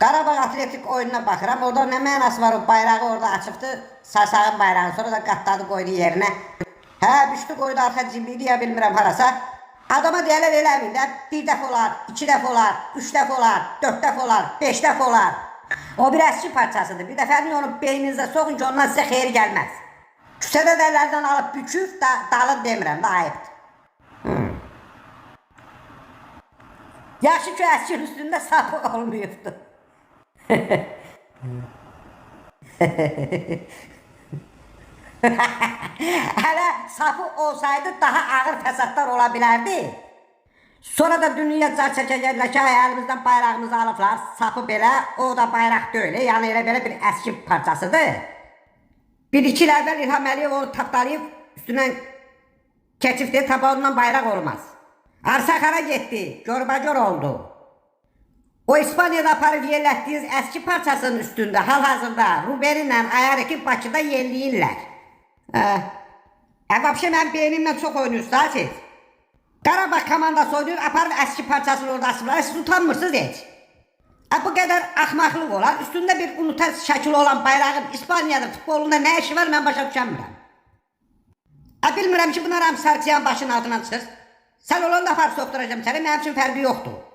Qarabağ Atletik oyununa baxıram. Orada nə mənası var, o bayrağı orada açıbdı. Sarsağın bayrağını sonra da qatladı, qoydu yerinə. Hə, düşdü, qoydu arxa cibiydi ya bilmirəm harasa. Adama deyərlər eləməyin də, bir dəfə olar, iki dəfə olar, üç dəfə olar, dörd dəfə olar, beş dəfə olar. O bir əski parçasıdır. Bir dəfə onu beyninizə soxun ki, ondan sizə xeyir gəlməz. Küçədə də əllərdən alıb büküb, da, dalın demirəm də, ayıbdır. Yaxşı ki, əskin üstündə sapı olmayıbdı. Hələ sapı olsaydı daha ağır fəsadlar ola bilərdi. Sonra da dünya car çəkəcəklər ki, ay, əlimizdən bayrağımızı alıblar. Sapı belə, o da bayraq deyil. Yəni elə belə bir əski parçasıdır. Bir iki il əvvəl İlham Əliyev onu tapdalayıb üstündən keçibdi, tapa ondan bayraq olmaz. Arsak hara getdi? Görbəcör oldu. O İspaniyada aparıb yerlətdiyiniz əski parçasının üstündə hal-hazırda Ruberinlə Ayariki Bakıda yelləyirlər. Hə. Vəbşə mənim beynimlə çox oynayırsınız siz. Qarabağ komandası oynayır, aparıb əski parçasını orada asıblar. Siz utanmırsınız heç. Bu qədər axmaqlıq olar. Üstündə bir unutə şəkili olan bayrağın İspaniyada futbolunda nə işi var, mən başa düşəmirəm. Bilmirəm ki, bunlar hamısı Sarkisyan başının altından çıxır. Sən olanda aparıb soxduracağım səni, mənim üçün fərqi yoxdur.